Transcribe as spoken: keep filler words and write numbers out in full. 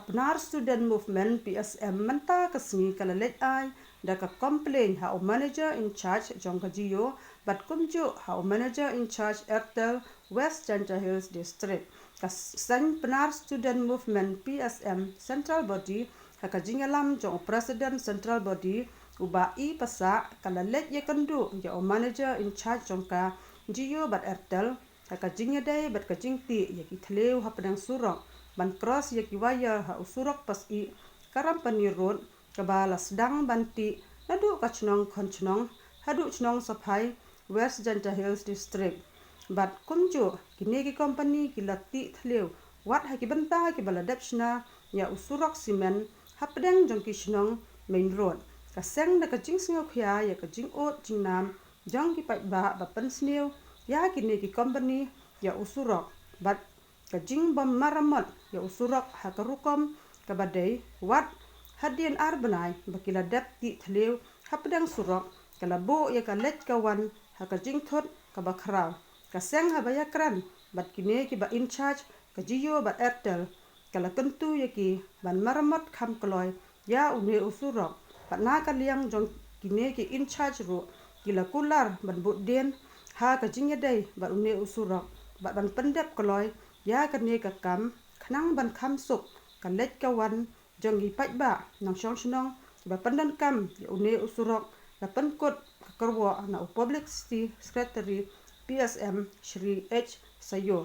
Pnar Student Movement P S M mynta ka sngi ka la leit ai da ka complaint ha u manager in charge jong ka Jio bad kumjuh ha u manager in charge Airtel West Jaintia Hills District. Ka seng Pnar Student Movement P S M Central Body ha ka jingïalam jong u President Central Body u Bah E Passah ka la leit ïakynduh ïa u manager in charge jong ka Jio bad Airtel ha ka jingïadei bad ka jingtih ïa ki thliew hapdeng surok ban cross ïa ki wire ha u surok Pasyih Karampani Road kaba la sdang ban tih naduh ka chnong Khonchnong haduh chnong Saphai West Jaintia Hills District. Bad kumjuh kine ki company ki la tih thliew wat ha ki bynta kiba la dep shna ïa u surok simen hapdeng jong ki chnong main road. Ka seng da ka jingsngewkhia ïa ka jingud jingnam jong ki paidbah ba pynsniew ïa kine ki company ïa u surok bad ka jingbym maramot ïa u surok ha ka rukom kaba dei wat hadien ar bnai ba ki la dep tih thliew hapdeng surok ka la buh ïa ka leit ka wan ha ka jingthut kaba khraw. Ka seng haba ïakren bad kine kiba in charge ka Jio bad Airtel ka la kyntu ïa ki ban maramot kham kloi ïa une u surok bad na ka liang jong kine ki in charge ruh ki la kular ban bud dien ha ka jingïadei bad une u surok bad ban pyndep kloi ïa kane ka kam khnang ban kham suk ka leit ka wan jong ki paidbah nongshong shnong kiba pyndonkam ïa une u surok. La pynkut ka kyrwoh na u Publicity Secretary P S M Shri H Sayo.